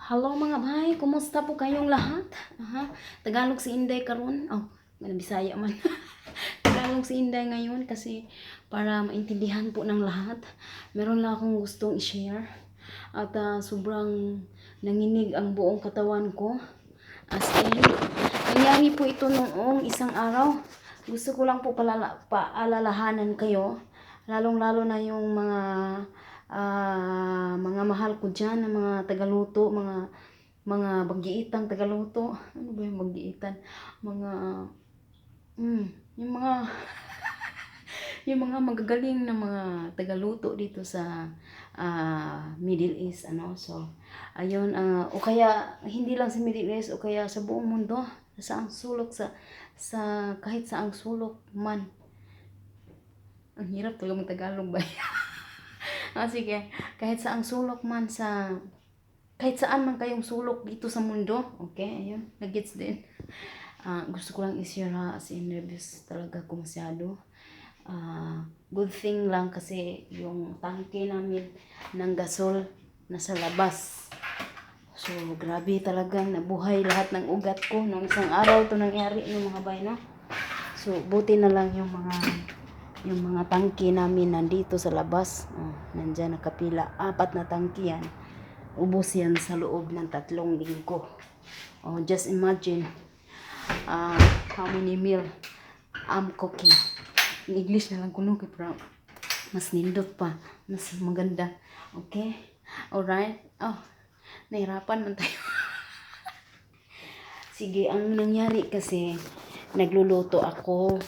Hello, mga bay, kumusta po kayong lahat? Aha, Tagalog si Inday karon. Oh, Bisaya man. Tagalog si Inday ngayon kasi para maintindihan po ng lahat. Meron lang akong gustong i-share. At sobrang nanginig ang buong katawan ko. As in, nangyari po ito noong isang araw. Gusto ko lang po paalalahanan kayo, lalong-lalo na yung mga mahal ko dyan, na mga tagaluto, mga bagyiitang tagaluto. Ano ba yung bagyiitan? Mga, yung mga magagaling na mga tagaluto dito sa Middle East, ano. So ayun, o kaya hindi lang sa Middle East, o kaya sa buong mundo, sa ang sulok sa kahit saang sulok man. Ang hirap talaga mag-Tagalog ba? Sige, kahit saang sulok man sa kahit saan man kayong sulok dito sa mundo. Okay, ayun, nagets din. Gusto ko lang i-share ha, as in nervous talaga ko masyado. Good thing lang kasi yung tangke namin ng gasol nasa labas. So, grabe talagang nabuhay lahat ng ugat ko. Nung isang araw to nangyari yung mga bay, no? So, buti na lang yung mga tangke namin nandito sa labas. Oh, nandyan nakapila. Apat na tangke yan. Ubos yan sa loob ng 3 linggo. Oh, just imagine how many meal I'm cooking. In English na lang kuno kay para mas nindot pa, mas maganda. Okay? Alright? Oh, nahirapan man tayo. Sige, ang nangyari kasi, nagluluto ako.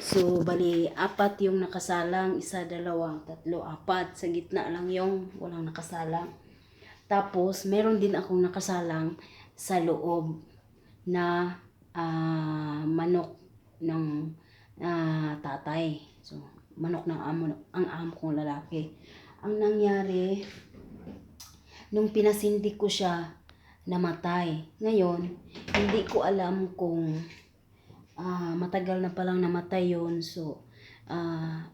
So, bali, apat yung nakasalang. Isa, dalawa, tatlo, apat. Sa gitna lang yung walang nakasalang. Tapos, meron din akong nakasalang sa loob na manok ng tatay. So, manok ng amo, ang amo kong lalaki. Ang nangyari, nung pinasindi ko siya, namatay. Ngayon, hindi ko alam kung matagal na palang namatay yon. So,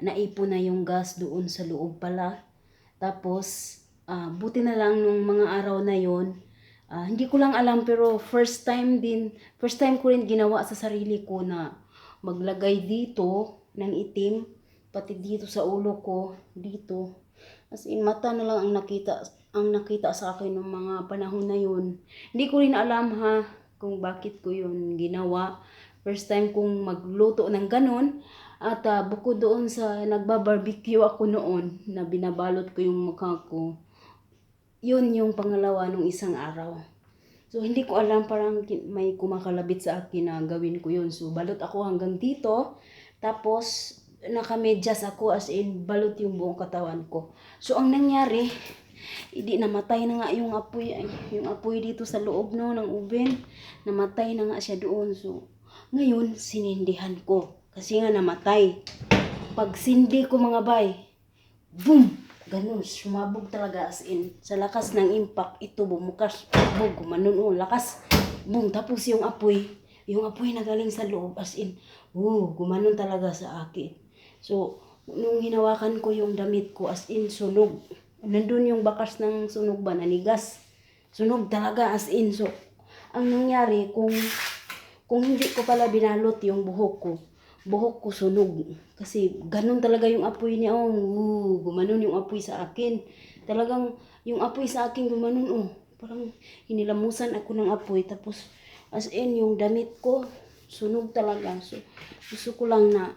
naipon na yung gas doon sa loob pala. Tapos, buti na lang nung mga araw na yon, hindi ko lang alam pero first time din, first time ko rin ginawa sa sarili ko na maglagay dito ng itim, pati dito sa ulo ko, dito. As in, mata na lang ang nakita sa akin ng mga panahon na yun. Hindi ko rin alam ha, kung bakit ko yun ginawa. First time kong magluto ng ganun. At bukod doon sa nagbabarbecue ako noon, na binabalot ko yung mukha ko, yun yung pangalawa nung isang araw. So, hindi ko alam, parang may kumakalabit sa akin na gawin ko yun. So, balot ako hanggang dito. Tapos, nakamedyas ako, as in, balot yung buong katawan ko. So, ang nangyari, hindi namatay na nga yung apoy, ay, yung apoy dito sa loob, no, ng oven. Namatay na nga siya doon. So, ngayon, sinindihan ko. Kasi nga namatay. Pag sindi ko, mga bay, boom! Ganun, sumabog talaga, as in. Sa lakas ng impact, ito bumukas, boom, gumanon, oh, lakas. Boom, tapos yung apoy na galing sa loob, as in, oh, gumanon talaga sa akin. So, nung hinawakan ko yung damit ko, as in, sunog. Nandun yung bakas ng sunog ba, nanigas. Sunog talaga, as in. So, ang nangyari, kung hindi ko pala binalot yung buhok ko sunog. Kasi ganun talaga yung apoy niya. Oh, gumanon yung apoy sa akin. Talagang yung apoy sa akin gumanon. Oh, parang inilamusan ako ng apoy. Tapos as in yung damit ko sunog talaga. So gusto ko lang na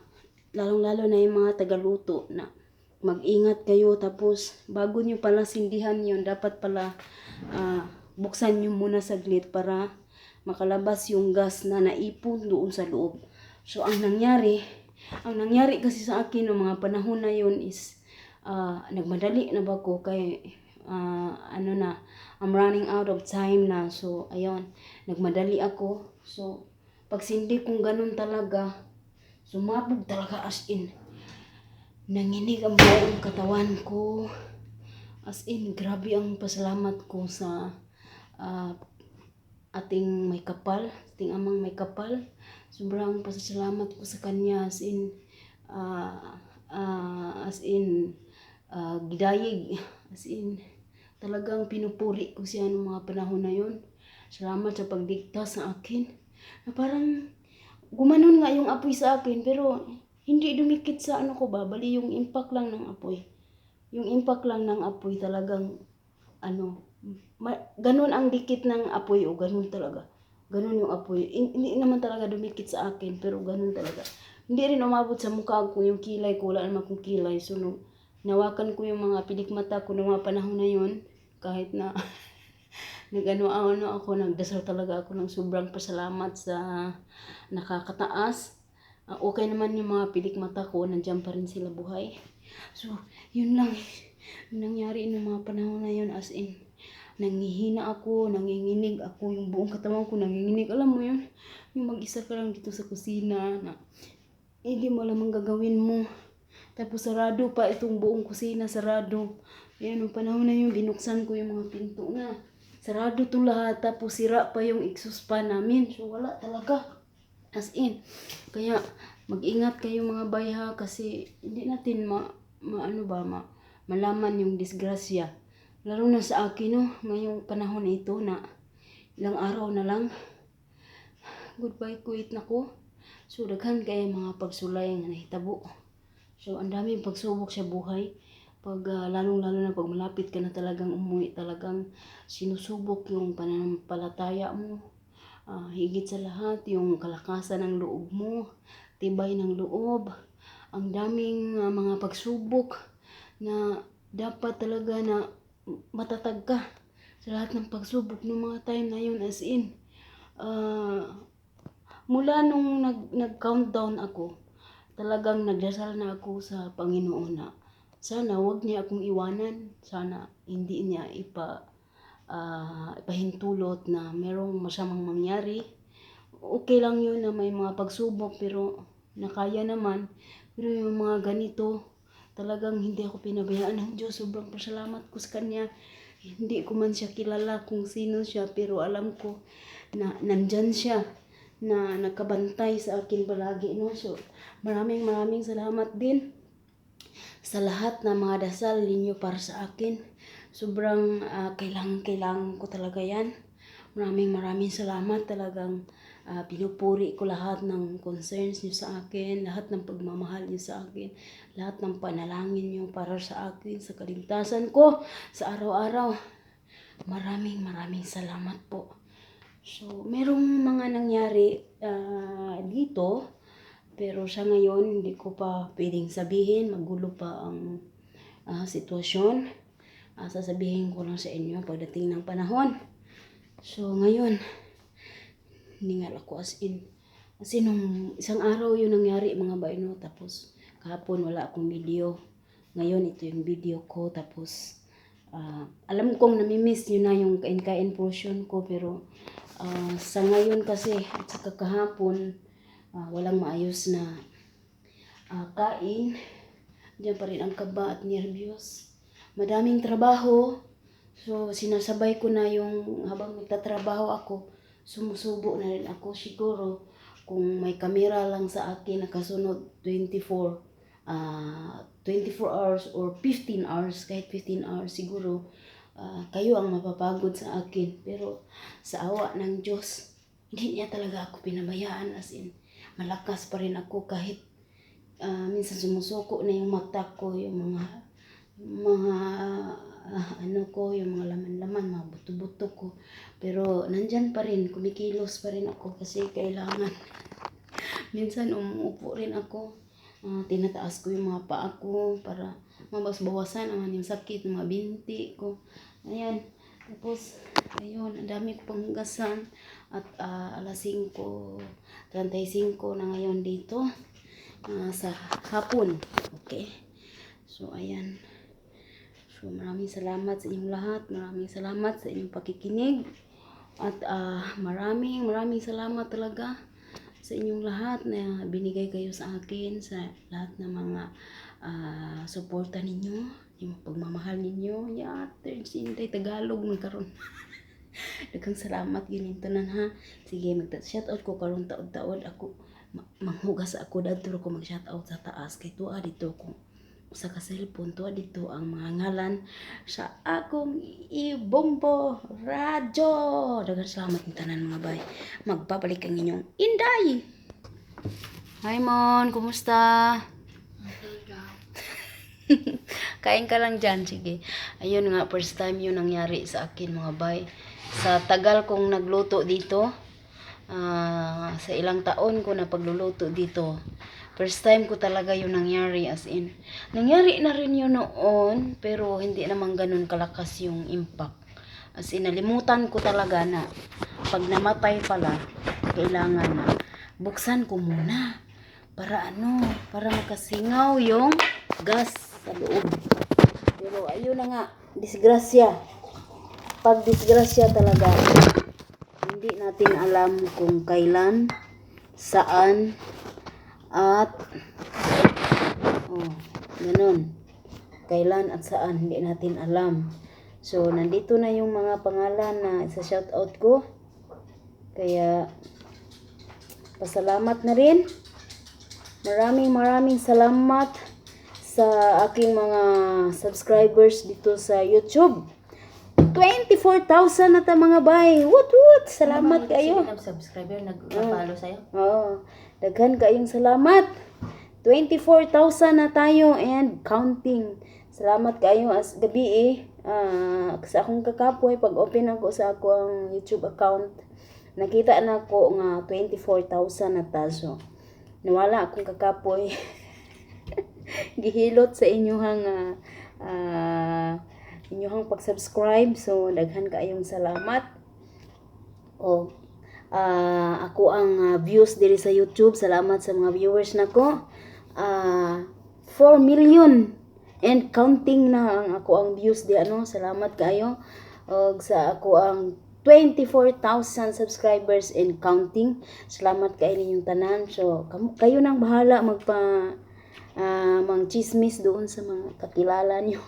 lalong-lalo na yung mga tagaluto na mag-ingat kayo. Tapos bago nyo pala sindihan yun, dapat pala buksan nyo muna saglit para makalabas yung gas na naipon doon sa loob. So, ang nangyari kasi sa akin noong mga panahon na yun is, nagmadali na ba ko kay, ano na, I'm running out of time na. So, ayun, nagmadali ako. So, pag sindi kong ganun talaga, sumabog talaga, as in. Nanginig ang buong katawan ko. As in, grabe ang pasalamat ko sa ating may kapal, ating amang may kapal. Sobrang pasasalamat ko sa kanya, as in gidayig, as in talagang Talagang pinupuri ko siya noong mga panahon na yun. Salamat sa pagligtas sa akin. Na parang gumanon nga yung apoy sa akin, pero hindi dumikit sa ano ko ba, bali yung impact lang ng apoy. Yung impact lang ng apoy talagang ano, ganun ang dikit ng apoy o ganun talaga. Ganun yung apoy. Hindi naman talaga dumikit sa akin, pero ganun talaga. Hindi rin umabot sa mukha ko yung kilay ko, wala naman akong kilay. So, nung nawakan ko yung mga pilikmata ko noong mga panahon na yun, kahit na nag-ano ano ako, nagdasal talaga ako ng sobrang pasalamat sa nakakataas. Okay naman yung mga pilikmata ko, nandiyan pa rin sila buhay. So, yun lang. Yung nangyari noong mga panahon na yun, as in, nangihina ako, nanginginig ako, yung buong katawan ko nanginginig. Alam mo yun, yung mag-isa ka lang dito sa kusina na hindi mo alam ang gagawin mo. Tapos sarado pa itong buong kusina, sarado. Ayan, nung panahon na yun, binuksan ko yung mga pinto na. Sarado to lahat, tapos sira pa yung exhaust fan namin. So, wala talaga. As in. Kaya, mag-ingat kayo, mga bayha, kasi hindi natin maano ba, malaman yung disgrasya. Lalo na sa akin, no, ngayong panahon na ito na ilang araw na lang. Goodbye, Kuwait na ko. So, daghan kay mga pagsulay nga nahitabo. So, ang daming pagsubok sa buhay. Pag, lalong-lalo na pag malapit ka na talagang umuwi, talagang sinusubok yung pananampalataya mo. Higit sa lahat, yung kalakasan ng loob mo, tibay ng loob. Ang daming mga pagsubok na dapat talaga na matatag ka sa lahat ng pagsubok ng mga time na yun, as in. Mula nung nag-countdown ako, talagang nagdasal na ako sa Panginoon na sana wag niya akong iwanan. Sana hindi niya ipahintulot na merong masamang mangyari. Okay lang yun na may mga pagsubok, pero nakaya naman. Pero yung mga ganito, talagang hindi ako pinabayaan ng Diyos. Sobrang pasalamat ko sa Kanya. Hindi ko man siya kilala kung sino siya, pero alam ko na nandyan siya, na nakabantay sa akin palagi, no? So, maraming maraming salamat din sa lahat ng mga dasal ninyo para sa akin. Sobrang kailangan, kailangan ko talaga yan. Maraming maraming salamat, talagang pinupuri ko lahat ng concerns niyo sa akin, lahat ng pagmamahal niyo sa akin, lahat ng panalangin niyo para sa akin, sa kaligtasan ko, sa araw-araw. Maraming maraming salamat po. So, merong mga nangyari dito, pero sa ngayon, hindi ko pa pwedeng sabihin, magulo pa ang sitwasyon. Sasabihin ko lang sa inyo pagdating ng panahon. So, ngayon, hiningal ako, as in. As in, nung isang araw yun nangyari, mga bayno. Tapos, kahapon wala akong video. Ngayon, ito yung video ko. Tapos, alam kong namimiss nyo na yung kain-kain portion ko. Pero, sa ngayon kasi, at saka kahapon, walang maayos na kain. Diyan pa rin ang kaba at nervyos. Madaming trabaho. So, sinasabay ko na yung habang nagtatrabaho ako, sumusubo na rin ako siguro. Kung may kamera lang sa akin nakasunod 24 hours or 15 hours, kahit 15 hours siguro, kayo ang mapapagod sa akin. Pero sa awa ng Diyos, hindi niya talaga ako pinabayaan, as in, malakas pa rin ako kahit minsan sumusuko na yung mata ko, yung mga ano ko, yung mga laman-laman, mga buto-buto ko. Pero nandyan pa rin, kumikilos pa rin ako kasi kailangan. Minsan umuupo rin ako. Tinataas ko yung mga paa ko para mabas-bawasan ang yung sakit ng mga binti ko. Ayan. Tapos, ayun, ang dami ko pang hugasan. At alas 5:35 na ngayon dito sa hapon. Okay. So, ayan. So, maraming salamat sa inyong lahat. Maraming salamat sa inyong pakikinig. At maraming, maraming salamat talaga sa inyong lahat na binigay kayo sa akin, sa lahat ng mga suporta ninyo, yung pagmamahal ninyo. Ya, Inday Tagalog man karon. Daghang salamat ginintunan ha. Sige, mag-shout out ko karon taod-taod ako. Manghugas ako, dadto ko mag-shout out sa taas kay tuwa dito ko. Usa ka cellphone tuwa dito ang mga ngalan sa akong ibombo radyo. Daghang salamat ng tanan, mga bay. Magbabalik ang inyong Inday. Hi Mon, kumusta? Kain ka lang dyan, sige. Ayun nga, first time yun nangyari sa akin, mga bay. Sa tagal kong nagluto dito, sa ilang taon ko na pagluluto dito, first time ko talaga yun nangyari, as in. Nangyari na rin yun noon, pero hindi naman ganun kalakas yung impact. As in, nalimutan ko talaga na pag namatay pala, kailangan na buksan ko muna. Para ano, para makasingaw yung gas sa loob. Pero ayun na nga, disgrasya. Pag disgrasya talaga, hindi natin alam kung kailan, saan, at oh, ganun. Kailan at saan, hindi natin alam. So, nandito na yung mga pangalan na sa shoutout ko. Kaya, pasalamat na rin. Maraming maraming salamat sa aking mga subscribers dito sa YouTube. 24,000 na ta, mga bay. What what? Salamat kayo. Nag-subscriber, nag-follow sa'yo. Oo. Daghan kayong salamat. 24,000 na tayo and counting. Salamat kayo as gabi eh. Sa akong kakapoy, pag open ako sa ako ang YouTube account, nakita na ko nga 24,000 na ta. So, nawala akong kakapoy. Gihilot sa inyuhang inyuhang pag-subscribe. So, daghan kaayong salamat. O ako ang views diri sa YouTube. Salamat sa mga viewers nako. 4 million and counting na ang ako ang views di ano. Salamat kaayo. Og sa ako ang 24,000 subscribers and counting. Salamat kaayo ninyong tanan. So, kayo nang bahala magpa mang chismis doon sa mga kakilala niyo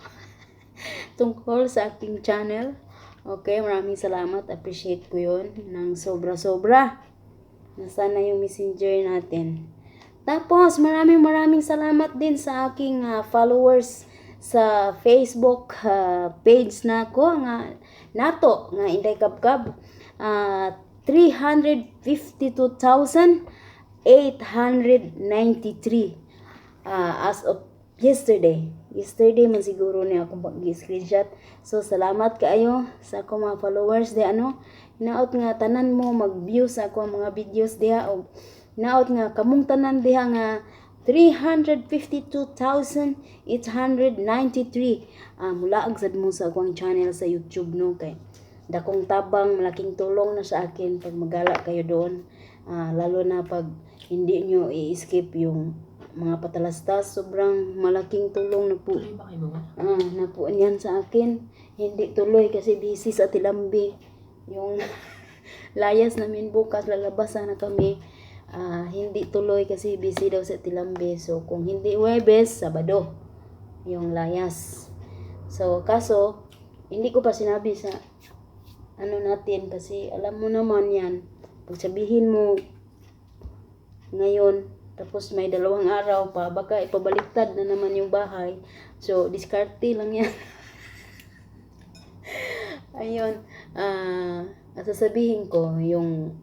tungkol sa aking channel. Okay, maraming salamat. Appreciate ko yun ng sobra-sobra. Nasaan na yung Messenger natin? Tapos, maraming maraming salamat din sa aking followers sa Facebook page na ko nga nato nga Inday Kabkab, 352,893 as of yesterday. Yesterday man siguro niya akong pag-screenshot. So, salamat kaayo sa akong mga followers di ano. Hinaot nga tanan mo mag-view sa akong mga videos diha og hinaot nga kamong tanan diha nga 352,893 mulaag sad mo sa akong channel sa YouTube, no, kay dakong tabang, malaking tulong na sa akin pag magala kayo doon. Lalo na pag hindi nyo i-skip yung mga patalastas, sobrang malaking tulong na po. Tuloy ba kayo bukas? Na po niyan sa akin. Hindi tuloy kasi busy sa Tilambi. Yung layas namin bukas, lalabas sana kami. Hindi tuloy kasi busy daw sa Tilambi. So, kung hindi Huwebes, Sabado yung layas. So, kaso, hindi ko pa sinabi sa ano natin kasi alam mo naman yan. Pag sabihin mo ngayon, tapos may 2 araw pa, baka ipabaliktad na naman yung bahay. So, diskarte lang yan. Ayun, sasabihin ko yung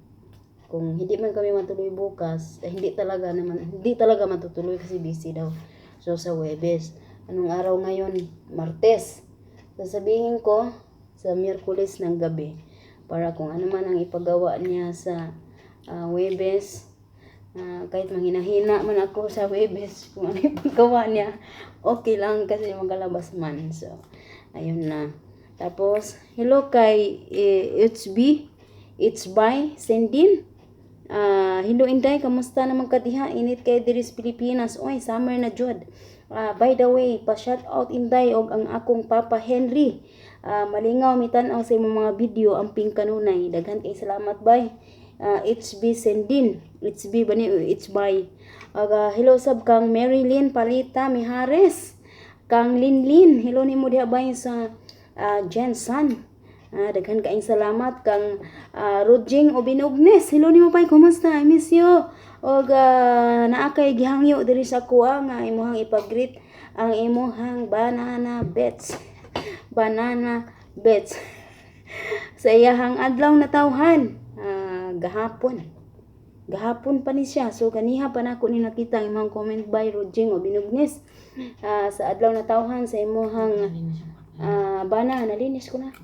kung hindi man kami matuloy bukas, eh, hindi talaga naman, hindi talaga matutuloy kasi busy daw. So, sa Huwebes. Anong araw ngayon? Martes. Sasabihin ko sa Miyerkules ng gabi para kung ano man ang ipagawa niya sa Huwebes, kahit manghina-hina man ako sa Huwebes, kung ano ipagawa niya, okay lang kasi magalabas man. So, ayun na. Tapos, hello kay HB, it's by Sendin. Hello Inday, kamusta naman ka diha? Init kay diri sa Pilipinas. Oy, summer na jud. By the way, pa shout out Inday og ang akong Papa Henry. Malingaw mi tan-aw sa imong mga video amping kanunay. Daghan kay salamat, bay. HB Sendin. HB ba ni? It's by. Hello sab kang Marilyn Palita Mihares. Kang Linlin, hello nimo diha bay sa Jensen. Daghan kaayong salamat kang Rojing Obinugnes. Hello nimo bay, kumusta? I miss you. Og naa kay gihangyo diri sa kuha nga imuhang ipag-greet. Ang imuhang banana bits. Banana bits. Sa iyahang adlaw na tawhan, gahapon. Gahapon pa ni siya. So ganiha pa nako ni nakita ang imong comment by Rojing o Binugnis. Sa adlaw na tawhan sa imuhang bana, nalinis ko na.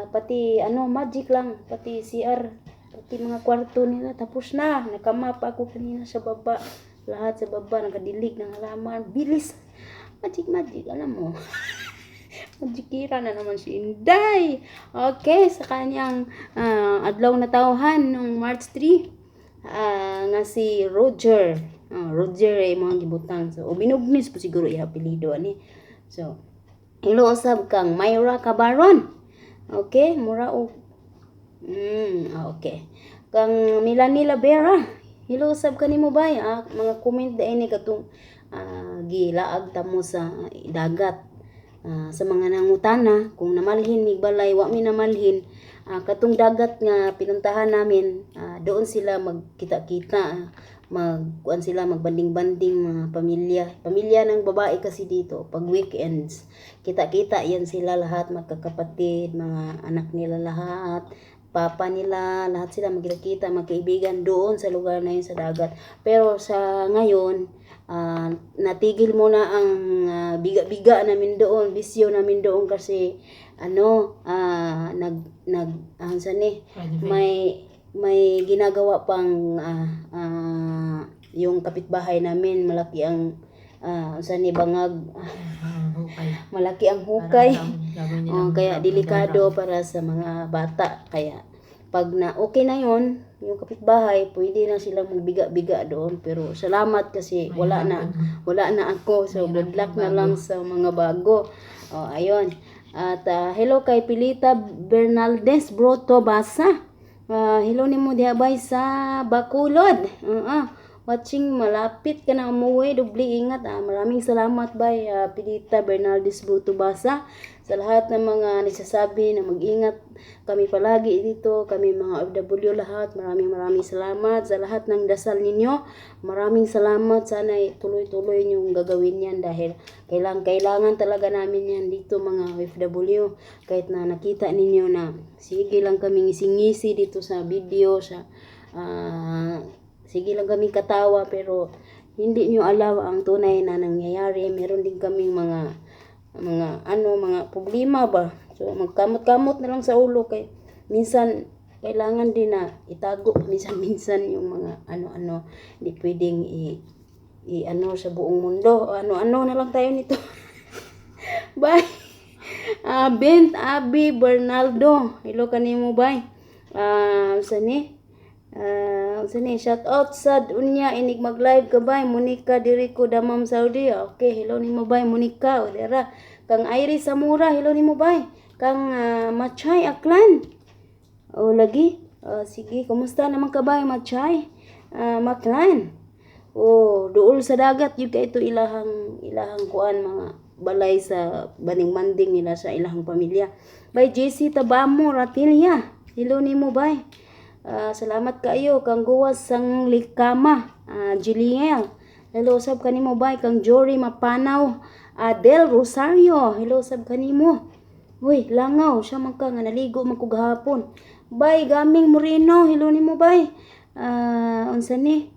Pati ano, magic lang, pati CR, pati mga kwarto nila tapos na. Nakamapa ako kanina sa baba. Lahat sa baba nakadilig ng halaman. Bilis. Magic magic, alam mo. Magikira na naman si Inday. Okay, sa kanyang adlaw na tawhan nung March 3, nga si Roger. Roger ay mga gibutang. So, binugnis po siguro iya apelyido ani. So, hello usab kang Myra Cabaron. Okay, mura og okay. Kang Melanie Lavera. Hello usab kanimo, bay. Mga comment dai ni katong gilaag ta mo sa dagat. Sa mga nangutana kung namalhin mig balay, wa mi namalhin. Katong dagat nga pinuntahan namin, doon sila magkita-kita, magkuan sila, magbanding-banding mga pamilya. Pamilya ng babae kasi dito pag weekends. Kita-kita yan sila lahat, magkakapatid, mga anak nila lahat, papa nila, lahat sila magkita-kita, magkaibigan doon sa lugar na yun sa dagat. Pero sa ngayon, natigil muna ang biga-biga namin doon, bisyo namin doon kasi ano, nag nag saan eh, may ginagawa pang yung kapitbahay namin, malaki ang saan ni bangag, Hukay. Malaki ang hukay. Gagawin Oh, nilang kaya round, delikado round. para sa mga bata. Kaya pag na okay na yon yung kapitbahay, pwede na silang magbiga-biga doon. Pero salamat kasi wala na Mahirapan. Wala na ako. So Mahirap good luck yung na bago. Lang sa mga bago. Oh, ayun. At hello kay Pilita Bernaldez Broto Basa. Hello nimo diha bay sa Bacolod. Oo. Watching, malapit ka na umuwi, doble ingat. Maraming salamat, bay Pilita Bernaldez Broto Basa, sa lahat ng mga nagsasabi na mag-ingat kami palagi dito, kami mga OFW lahat. Maraming maraming salamat sa lahat ng dasal ninyo. Maraming salamat. Sana tuloy-tuloy niyong gagawin yan dahil kailangan talaga namin yan dito, mga OFW. Kahit na nakita ninyo na sige lang kami ngising-ngisi dito sa video, sa sige lang kami katawa, pero hindi nyo alam ang tunay na nangyayari. Meron din kaming mga ano, mga problema ba. So magkamot-kamot na lang sa ulo kay minsan kailangan din na itago minsan-minsan yung mga ano-ano, hindi pwedeng i ano sa buong mundo. Ano-ano na lang tayo nito. Bye. Bent Abi Bernaldo. Hello kanimo, bye. Sa ni? Sa ni, shout out sad unya inig mag-live ka, bay Monica diri ko Damam, Saudi. Okay, hello nimo, bay Monica. O dira. Kang Iris Zamora, hello nimo, bay. Kang Machay Aklan. O lagi. Sige, kumusta naman ka, bay Machay? Maklan. Oh, duol sa dagat yun kay ito ilahang kuan, mga balay sa banding-banding nila sa ilahang pamilya. Bay JC Tabamo Ratilia. Hello nimo, bay. Salamat kaayo kang Guwas sang Likama, Jiliel. Hello sab kanimo, bay, kang Jory Mapanaw, Adel Rosario. Hello sab kanimo. Uy, langaw siya man ka nga naligo man ko gahapon. Bay Gaming Moreno, hello nimo, bay. Unsa ni?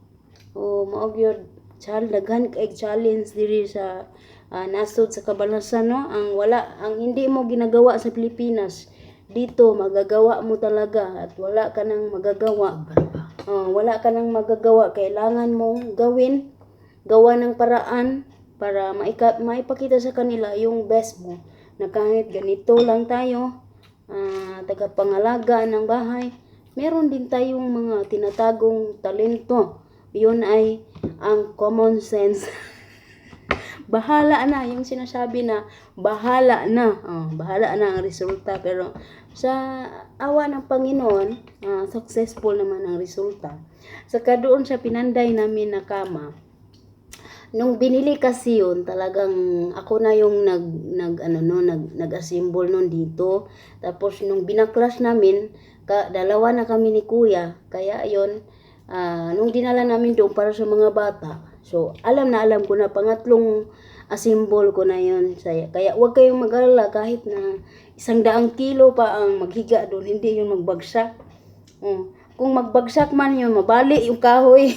Oh, mao gyud chal daghan kay challenge diri sa nasod sa kabalasan, no. Ang wala, ang hindi mo ginagawa sa Pilipinas, dito magagawa mo talaga at wala ka nang magagawa. Sobra pa. Oh, wala ka nang magagawa, kailangan mong gawin, gawa ng paraan para maipakita sa kanila yung best mo na kahit ganito lang tayo, tagapangalaga ng bahay, meron din tayong mga tinatagong talento. Yun ay ang common sense. Bahala na yung sinasabi na bahala na. Oh, bahala na ang resulta, pero sa awa ng Panginoon, successful naman ang resulta. Saka doon sa pinanday namin na kama, nung binili kasi yun, talagang ako na yung nag nag ano no, nag nag-assemble nun dito. Tapos nung binaklas namin, dalawa na kami ni Kuya. Kaya yon, nung dinala namin doon para sa mga bata. So alam na alam ko na pangatlong Assemble ko na yun. Kaya huwag kayong mag-alala, kahit na 100 kilo pa ang maghiga doon, hindi yun magbagsak. Oh. Kung magbagsak man yun, mabali yung kahoy.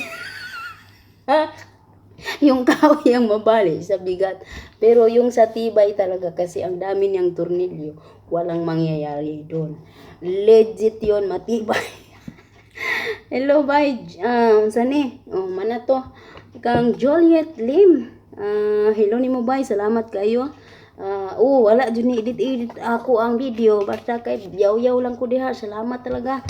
Yung kahoy ang mabali sa bigat. Pero yung sa tibay talaga, kasi ang dami niyang tornilyo, walang mangyayari doon. Legit yun, matibay. Hello, bye. Sani? Oh, mana to. Kang Joliet Lim. Hello nimo, bye. Salamat kayo. Oh, wala jud ni edit-edit ako ang video. Basta kay yaw-yaw lang ko diha. Salamat talaga.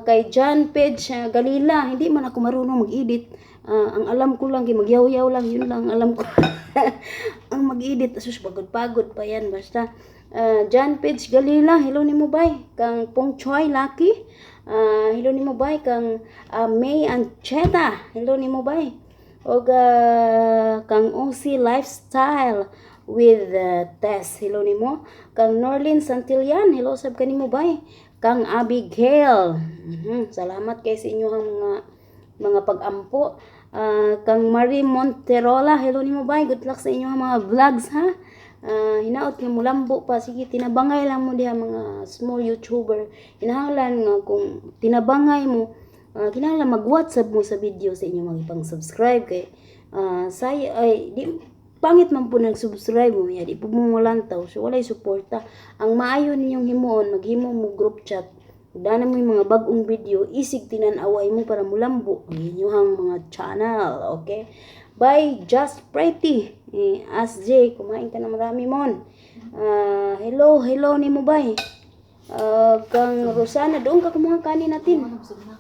Kay John Page Galila, hindi man ako marunong mag-edit. Ang alam ko lang kay magyaw-yaw lang, yun lang ang alam ko. Ang mag-edit, sus, pagod-pagod pa yan basta. John Page Galila, hello nimo, bay. Kang Pong Choi Lucky, hello nimo, bay. Kang May Ancheta, hello nimo, bay. Og kang OC Lifestyle with Tess, hello nimo. Kang Norlin Santillan, hello sab kanimo, bay. Kang Abigail, salamat kay sa inyong mga pag-ampo. Kang Marie Monterola, hello nimo, bay. Good luck sa inyong mga vlogs, ha. Hinaot nga mulambo pa, sige, tinabangay lang mo diha, mga small YouTuber. Kinahanglan nga kung tinabangay mo, kinahanglan mag-WhatsApp mo sa video sa inyong mga ipang-subscribe kay say ay di pangit man po nag-subscribe mo ya, di po mo malantaw, so walay suporta. Ang maayo ninyong himuon, maghimo mo group chat. Dana mo yung mga bag-ong video, isig tinan-away mo para mulambo ang inyong mga channel, okay? By Just Pretty. Eh, As J, kumain ka na marami mon. Hello, hello ni mo, bay. Kang Rosana, doon ka kumuha kanin natin. Ano, busog na.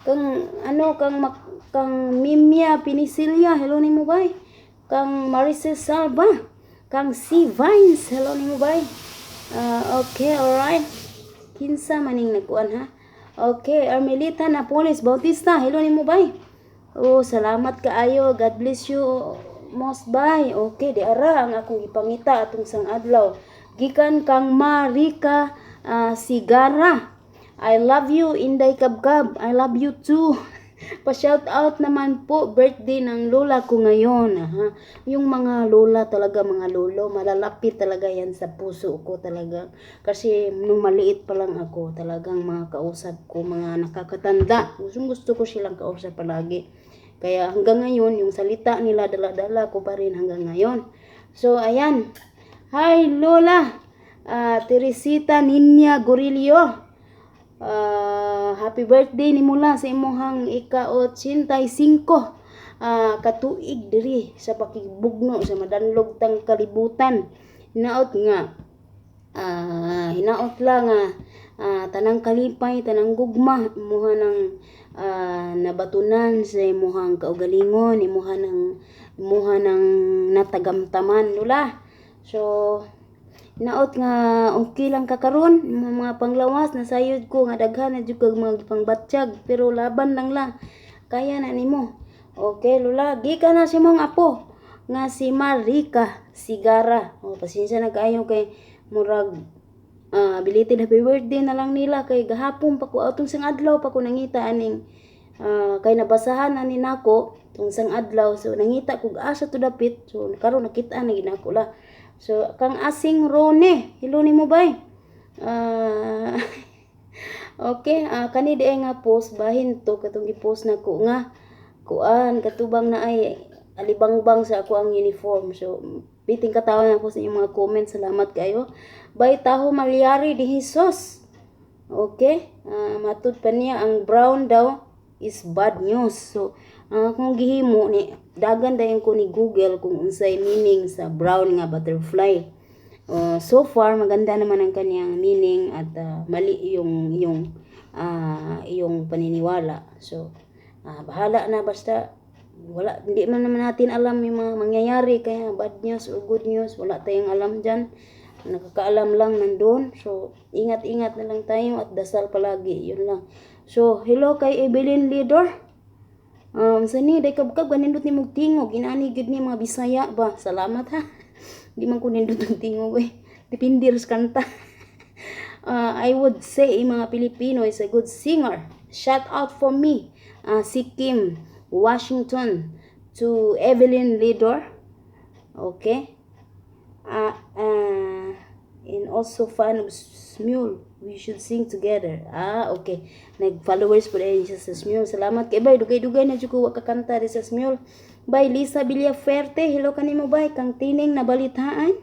Kang ano, kang mak, kang Mimia Pinisilia, hello ni mo, bay. Kang Maricel Salva, kang C Vines, hello ni mo, bay. Okay, alright. Kinsa maning nagkuan, ha? Okay, Armelita Napoles Bautista, hello ni mo, bay. Oh, salamat kaayo. God bless you most, bay. Okay, di ara ang akong gipangita atong sang adlaw. Gikan kang Marika Sigara. I love you, Inday Kabkab. I love you too. Pa-shout out naman po, birthday ng lola ko ngayon. Aha. Yung mga lola talaga, mga lolo, malalapit talaga yan sa puso ko talaga. Kasi nung maliit pa lang ako, talagang mga kausap ko, mga nakakatanda. Gustong gusto ko silang kausap palagi. Kaya hanggang ngayon, yung salita nila, dala-dala ko pa rin hanggang ngayon. So, ayan. Hi, Lola! Teresita Ninya Gorillo. Happy birthday ni mula sa imuhang ika-85 katuig diri sa pakigbugno sa madanlog tang kalibutan. Hinaot lang nga tanang kalipay, tanang gugma imuha ng nabatunan sa imuhang kaugalingon, imuha ng natagamtaman, Lola. So hinaot nga okay lang ka karon, imong mga panglawas, nasayod ko nga daghan na jud kag mga pangbatyag, pero laban lang la. Kaya na nimo. Okay, Lola, gikan na sa imong apo nga si Marika Sigara. Oh, pasensya na kaayo kay murag belated happy birthday na lang nila kay gahapon pa ko, atong sang adlaw pa ko nangita aning kay nabasahan ani nako tong sang adlaw, so nangita kog asa to dapit, so karon nakita na gid nako la. So kang Asing Rone, hello nimo, bay. Okay, kani di ay nga post bahin to katong gi-post nako nga kuan katubang na ay alibangbang sa ako ang uniform. So biting katawa na ko sa inyong mga comment. Salamat kayo. By Taho Malyari de Jesus. Okay, matud pa niya ang brown daw is bad news. So ang akong gihimo ni dagan dayon ko ni Google kung unsay meaning sa brown nga butterfly. So far maganda naman ang kanyang meaning at mali yung paniniwala. So bahala na, basta wala, hindi man naman natin alam yung mga mangyayari, kaya bad news or good news, wala tayong alam diyan. Nakakaalam lang nandun. So ingat-ingat na lang tayo at dasal palagi, yun lang. So hello kay Evelyn Leader. Sani day kabkab, ganindot ni mong tingog, inani gyud ni mga Bisaya ba. Salamat ha. Di man ko nindot ang tingog eh. Depende sa kanta. I would say mga Pilipino is a good singer. Shout out for me, si Kim Washington, to Evelyn Leader. Okay? And also fan of Smule. We should sing together. Ah, okay. Nag-followers po dahil siya sa Smule. Salamat kay bay. Dugay-dugay na jud ko wa kakanta di sa Smule. Bay Lisa Villaferte. Hello kanimo, bay. Kang Tining na balitaan.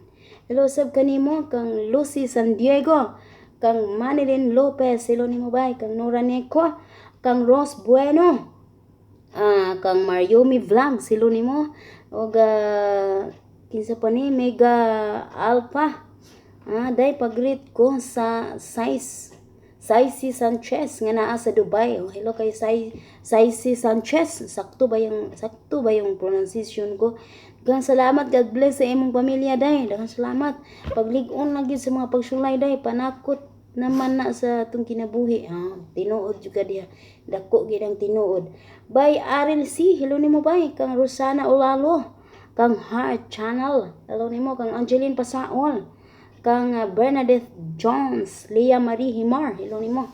Hello sab kanimo kang Lucy San Diego. Kang Manilyn Lopez. Hello nimo, bay. Kang Nora Neco. Kang Rose Bueno. Kang Mariomi Vlogs. Hello nimo. Og kinsa pa ni, Mega Alpha. Day, pag-greet ko sa size Saisi Sanchez nga naa sa Dubai. Oh, hello kay Saisi Sanchez. Sakto ba yung pronunciation ko? Daghang salamat. God bless sa imong pamilya, day. Daghang salamat. Paglig-on lang gyud sa mga pagsulay, day, panakot naman na sa atong kinabuhi. Ah, tinuod jud ka diha. Dako gid ang tinuod. Bay Aril C, hello nimo, bay. Kang Rosana Olalo, kang Heart Channel. Hello nimo kang Angeline Pasaol, kang Bernadette Jones, Leah Marie Himar, hello nimo.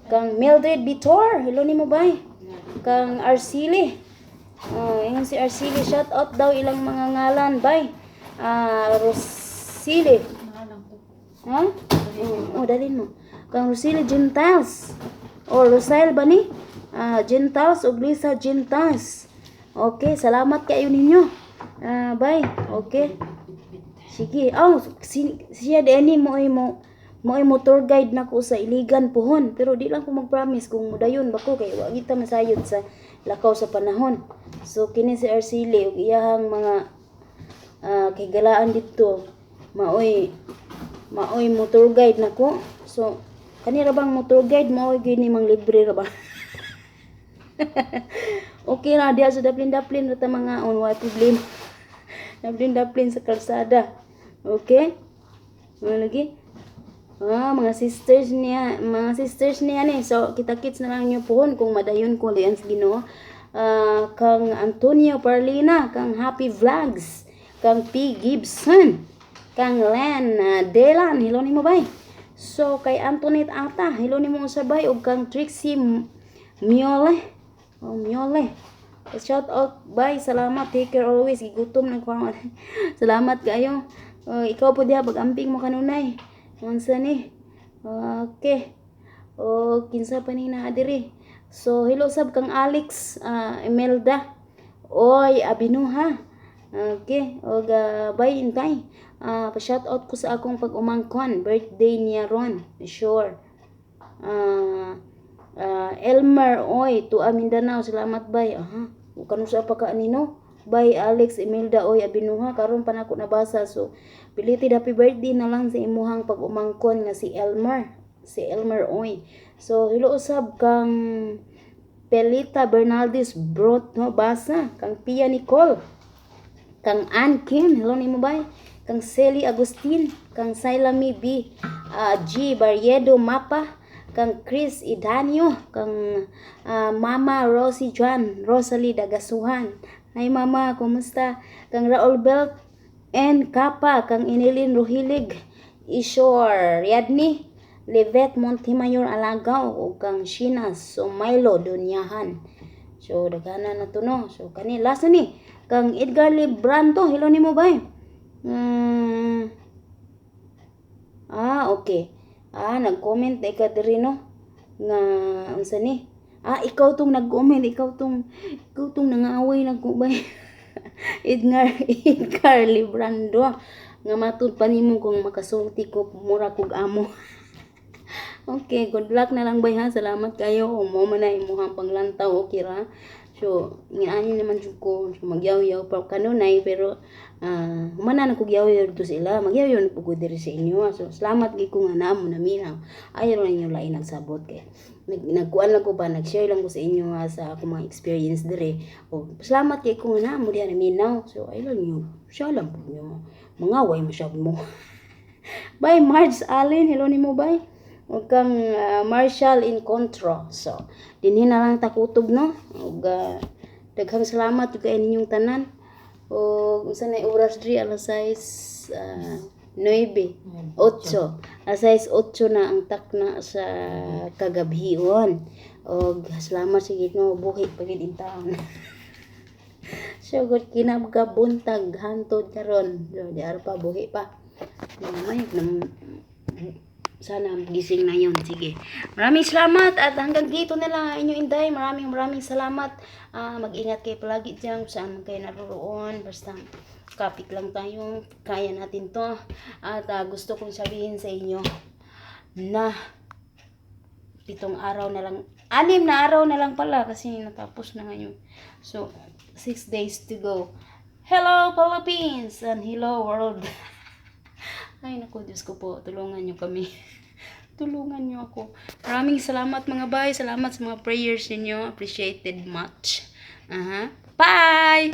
Kang Mildred Bitor, hello nimo, bay. Kang Arcili. Ingon si Arcili, shout out daw ilang mga ngalan, bay. Rosili. Ha? Oh, dalhin mo. Kang Rosili Gentiles. O Rosel ba ni? Gentiles ug Lisa Gentiles. Okay, salamat kayo ninyo. Bye. Okay. Sige. Oh, siya ni mo tour guide nako sa Iligan pohon. Pero di lang ko mag-promise kung mudayon ba ko kay wa kita masayod sa lakaw sa panahon. So kini si Arcili ug iyahang mga kahigalaan dito maoy mo tour guide nako. So kani ra bang mo tour guide, maoy gyud ni mang libre ra ba? Okay ra diha sa daplin-daplin ra ta mga on, way problema. Daplin-daplin sa kalsada. Okay? Mga lagi? Ah, mga sisters niya ni. So, kita-kits na lang niyo pohon kung madayon ko lian sa Ginoo. Kang Antonio Parlina, kang Happy Vlogs, kang P. Gibson, kang Len Delan, hello nimo, bay. So, kay Antoinette Ata, hello nimo usabay ug kang Trixie Miole. Oh, Miole. Shout out, bye. Salamat. Take care always. Gigutom na ko. Salamat kayo. Ikaw po diha pag-amping mo kanunay. Unsa ni? Okay. O kinsa pa ni naa diri? So hello sab kang Alex Imelda. Oy, abinuha. Okay, og bye intay. Pa-shout out ko sa akong pag-umangkon, birthday niya ron. Sure. Elmer Oy, Tua Mindanao, salamat, bay. Aha. Kanu sa pa ka anino? Bye Alex Imelda Oy abinuha, karon pa nako nabasa, so belated happy birthday na lang sa imuhang pag-umangkon nga si Elmer. Si Elmer Oy. So hello usab kang Pelita Bernaldez Brot no basa, kang Pia Nicole, kang Ann Kim, hello nimo, bay. Kang Celi Agustin, kang Sailami B G Bariedo Mapa, kang Chris Idanio, kang Mama Rosie Juan, Rosalie Dagasuhan. Hi Mama, kumusta? Kang Raul Belt N Kapa, kang Inilin Ruhilig, Ishor Riadni, Levet Montemayor Alagaw, ug kang Sheena Sumaylo Dunyahan. So daghana na to, no. So kani last na ni kang Edgar Libranto, hello nimo, bay. Ah, okay. Ah, nag-comment na ka diri, no. Nga unsa ni? Ah, ikaw tong nag-comment, ikaw tong nangaaway nagko, bay. Edgar Edgar Librando nga matud pa nimo kung makasulti ko mura kog amo. Okay, good luck na lang, bay, ha. Salamat kayo. Mo man na imuhang panglantaw, okay ra. So, ngani naman jud ko. So, magyaw-yaw pa kanunay pero humana na kog yaw-yaw dito sila. Magyaw-yaw na pud ko diri sa inyo. So, salamat gid ko nga namo naminaw. Ayaw lang inyo lain nagsabot kay nagkuan lang ko ba, nag-share lang ko sa inyo ha, sa akong mga experience dire. O salamat kay ko nga namo diha naminaw. So, ayaw lang niyo. Siya lang pud niyo. Mangaway mo siya mo. Bye Marge Allen, hello nimo, bye. Ug kang Marshall Incontro. So, dinhi na lang takutob, no. Ug daghang salamat ug kay ninyong tanan. Ug unsa na oras diri? Alas 6, 9, 8. Alas 6, 8 na ang takna sa kagabhion. Og salamat sa Ginoo, buhi pa gid in taon. Sugod kinagabuntag hantod karon. So, di ara pa, buhi pa. May sana gising na yun. Sige. Maraming salamat at hanggang dito na lang ang inyong Inday. Maraming maraming salamat. Mag-ingat kayo palagi dyan kung saan man kayo naroon. Basta kapit lang tayo. Kaya natin to. At gusto kong sabihin sa inyo na 7 araw na lang. 6 na araw na lang pala kasi natapos na ngayon. So, 6 days to go. Hello, Philippines! And hello, world! Ay, naku, Diyos ko po, tulungan niyo kami. Tulungan niyo ako. Maraming salamat, mga bay. Salamat sa mga prayers ninyo. Appreciated much. Aha. Bye!